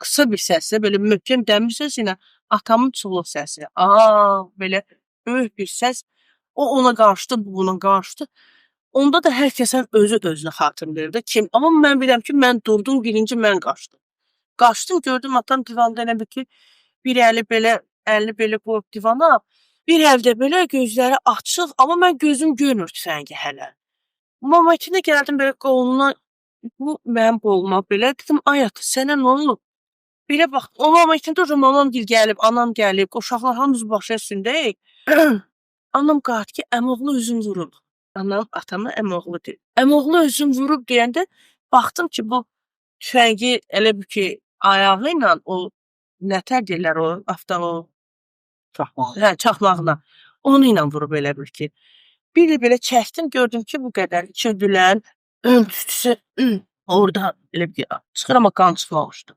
Qısa bir səslə, belə möhkəm dəmir səsi ilə atamın çığlıq səsi. Aa, belə böyük bir səs. O ona qarışdı, bu buna qarışdı. Onda da hər kəsin özü özünü xatırlayır da kim. Amma mən bilirəm ki, mən durdum, birinci mən qaçdım. Qaçdım, gördüm atam divanda elə bil ki, bir əli belə, əlini belə qoyub divana, bir əldə belə gözləri açıq, amma mən gözüm görmür tüfəngi hələ. Momentində gəldim belə qoluna, bu mənim qoluma belə dedim, ay ata, sənə nə olub? Belə bax, o momentində o mamam gil gəlib, anam gəlib, uşaqlar hamımız başı üstündəyik. Anam qayıtdı ki, əmoğlu özün vurub. Anam atama əmoğlu deyir. Əmoğlu özün vurub deyəndə baxdım ki, bu tüfəngi elə bil ki, ayağı ilə o nətər deyirlər o avto o Çaxmaq. Hə, çaxmağına. Onu ilə vurub elə bil ki. Bir də belə çəkdim, gördüm ki, bu qədər iki dülən tüstüsü orada elə bir çıxır, amma qan çıxmamışdı.